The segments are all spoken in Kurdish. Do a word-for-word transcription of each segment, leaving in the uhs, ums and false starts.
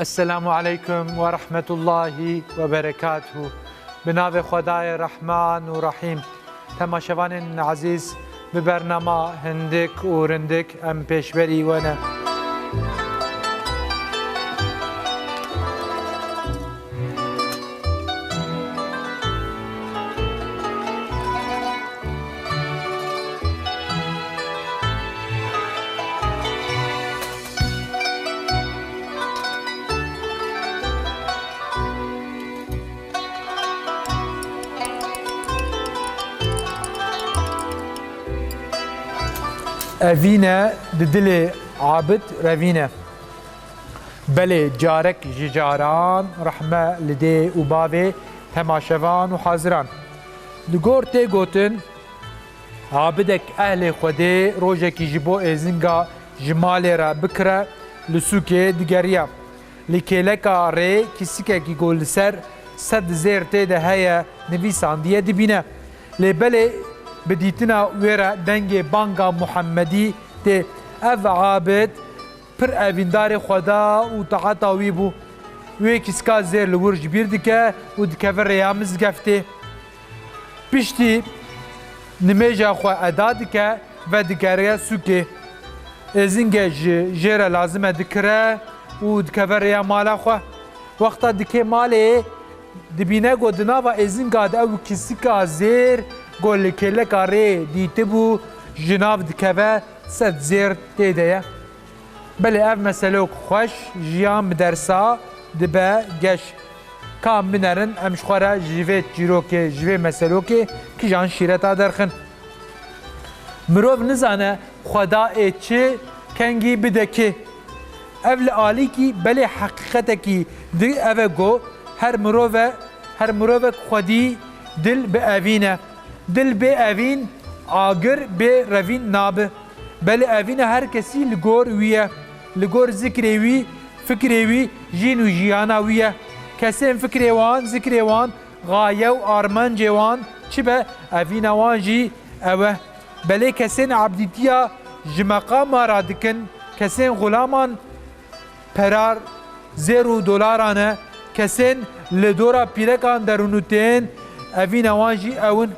Esselamu aleykum ve rahmetullahi ve berekatuhu. Bi navê Xwedayê Rehman û Rehîm. Temaşevanên ezîz, bi bernama hindik û rindik em pêşberî we ne. Evîne di dilê abid revîne. Belê carek ji caran rehme li dê û bavê temaşevan û haziran. Li gor tê gotin, abidek ehlê Xwedê rojekî ji bo êzinga ji malê re bikire, li sûkê digeriya. Li kêleka rê kîsikekî ku li ser sed zêr tê de heye nivîsandiye dibîne. Lê belê bi dîtina wê re dengê banga Muhemmedî tê. Ev abid pir evîndarê Xweda û taeta wî bû. Wê kîska zêr li wir ji bîr dike û dikeve rêya mizgeftê. Piştî nimêja xwe eda dike, vedigere sûkê. Êzinge ji jê re lazim e dikire û dikeve rêya mala xwe. Wexta dikê malê, dibîne ku di nava êzinga de ew kîsika zêr ku li kêleka rê dîtibû, ji nav dikeve, sed zêr tê de ye. Belê ev meselok xweş, jiyan bi dersa dibe geş. Ka em binerin, em ji xwe re ji vê çîrokê, ji vê meselokê kijan şîreta derxin. Mirov nizane Xweda ê çi kengî bide kê. Ev li alîkî, belê heqîqetekî di ev e ku her mirove, her mirovek xwedî dil bi evîn e. Dil bê evîn, agir bê revîn nabe. Belê evîna her kesî li gor wî ye. Li gor zikrê wî, fikrê wî, jîn û jiyana wî ye. Kesên fikrê wan, zikrê wan, gaye û armancê wan çi be, evîna wan jî ew e. Belê kesên ebdîtiya ji meqama re dikin, kesên xulaman perar, zêr û dolaran e, kesên li dora pîrekan derûnû tên, evîna wan jî ew in.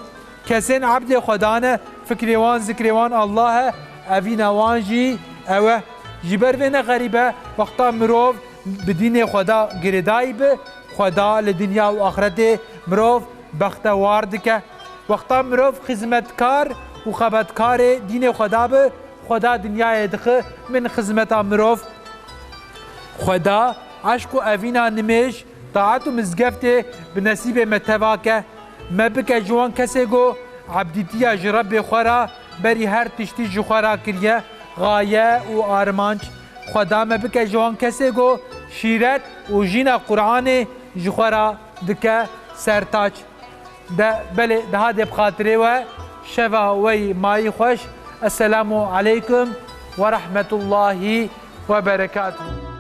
Kesên ebdê Xweda ne, fikrê wan, zikrê wan Allah e, evîna wan jî ew e. Ji ber vê ne xerîb e, wexta mirov bi dînê Xweda girêdayî bi, Xweda li dinya û axretê mirov bextewar dike. Wexta mirov xizmetkar û xebatkarê dînê Xweda bi, Xweda dinyayê dixi min xizmeta mirov. Xweda eşq û evîna nimêj, taet û mizgeftê bi nesîbê me teva ke. Me bike ji wan kesê ku ebdîtiya ji Rebbê xwe re berî her tiştî ji xwe re kiriye, gaye û armanc. Xweda me bike ji wan kesê ku şîret û jîna Qur'anê ji xwe re dike sertaç. De belê, daha dê bi xatirê we, şeva we yî mayî xweş. Esselamu aleykum ve rahmetullahi ve berekatuhu.